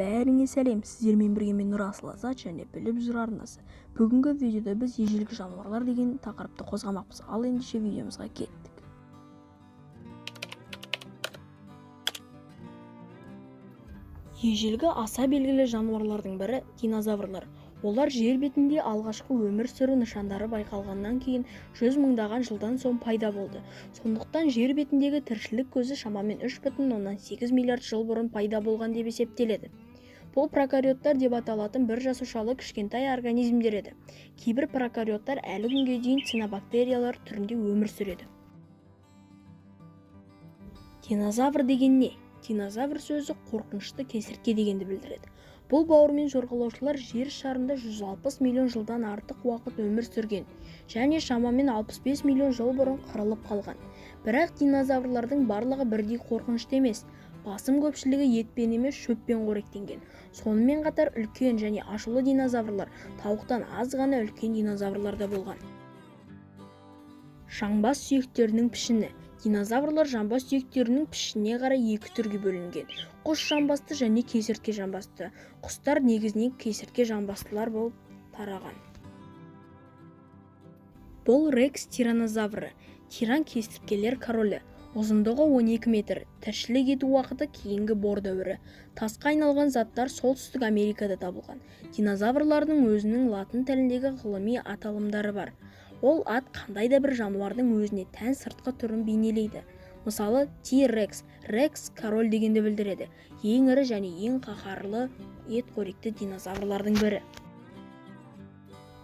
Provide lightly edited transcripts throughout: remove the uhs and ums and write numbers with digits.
Бәріңе сәлем! Сіздермен бірге мен, Нұрасыл Азат және Біліп жүр арнасы. Бүгінгі видеода біз ежелгі жануарлар деген тақырыпты қозғамақпыз. Ал ендеше видеомызға кеттік. Ежелгі аса белгілі жануарлардың бірі – динозаврлар. Олар жер бетінде алғашқы өмір сүру нышандары байқалғаннан кейін жүз мыңдаған жылдан соң пайда болды. Сондықтан жер бетіндегі тіршілік көзі шамамен 3,8 миллиард жыл бұрын пайда болған деп есептеледі. Бұл прокариоттар деп аталатын бір жасушалы кішкентай организмдер еді. Кейбір прокариоттар әлі күнге дейін цианобактериялар түрінде өмір сүреді. Динозавр деген не? Динозавр сөзі қорқынышты кесіртке дегенді білдіреді. Бұл бауырмен жорғалаушылар жер шарында 160 миллион жылдан артық уақыт өмір сүрген және шамамен 65 миллион жыл бұрын қырылып қалған. Бірақ динозаврлардың барлығы бірдей қорқынышты емес. Басым көпшілігі етпен емес, шөппен қоректенген. Сонымен қатар үлкен және ашулы динозаврлар, тауықтан аз ғана үлкен динозаврлар да болған. Жамбас сүйектерінің пішіні. Динозаврлар жамбас сүйектерінің пішініне қарай екі түрге бөлінген: құс жамбасты және кесіртке жамбасты. Құстар негізінен кесіртке жамбастылар болып тараған. Бұл рекс тираннозавры, тиран кесірткелер королі. Ұзындығы 12 метр, тіршілік ету уақыты кейінгі бор дәуірі. Тасқа айналған заттар Солтүстік Америкада табылған. Динозаврлардың өзінің латын тіліндегі ғылыми аталымдары бар. Ол ат қандай да бір жануардың өзіне тән сыртқы түрін бейнелейді. Мысалы, T-рекс, рекс король дегенді білдіреді. Ең ірі және ең қаһарлы ет қоректі динозаврлардың бірі.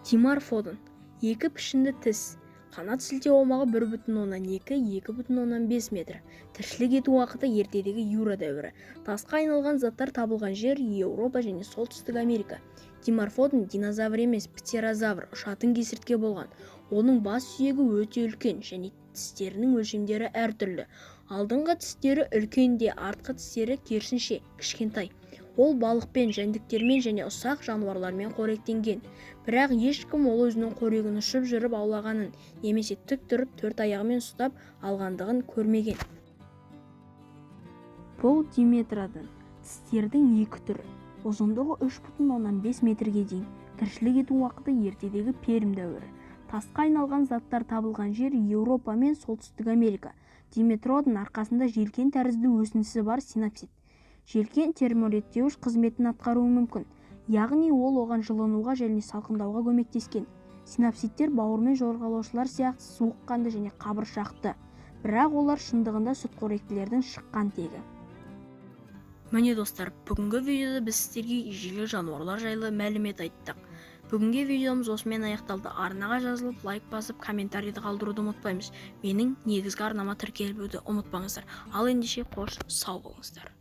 Диморфодон екі пішінді тіс, қанат сілтеу аумағы 1,2-2,5 метр. Тіршілік ету уақыты ертедегі юра дәуірі. Тасқа айналған заттар табылған жер Еуропа және Солтүстік Америка. Диморфодон динозавр емес, птерозавр, ұшатын кесіртке болған. Оның бас сүйегі өте үлкен және тістерінің өлшемдері әртүрлі. Алдыңғы тістері үлкен де, артқы тістері керісінше кішкентай. Ол балықпен, жәндіктермен және ұсақ жануарлармен қоректенген. Бірақ ешкім ол өзінің қорегін ұшып жүріп аулағанын немесе тік тұрып төрт аяғымен ұстап алғандығын көрмеген. Бұл диметродон, тістердің екі түрі. Ұзындығы 3,5 метрге дейін. Тіршілік ету уақыты ертедегі пермь дәуірі. Тасқа айналған заттар табылған жер Еуропа мен Солтүстік Америка. Диметродон арқасында желкен тәрізді өсіндісі бар синапсид. Желкен термореттеуіш қызметін атқаруы мүмкін, яғни ол оған жылынуға және салқындауға көмектескен. Синапсидтер бауырмен жорғалаушылар сияқты суық қанды және қабыршақты, бірақ олар шындығында сүтқоректілердің шыққан тегі. Міне, достар, бүгінгі видеода біз сіздерге ежелгі жануарлар жайлы мәлімет айттық. Бүгінгі видеомыз осымен аяқталды. Арнаға жазылып, лайк басып, комментарийді қалдыруды ұмытпаймыз. Менің негізгі арнама тіркелуді ұмытпаңыздар. Ал ендеше қош, сау болыңыздар.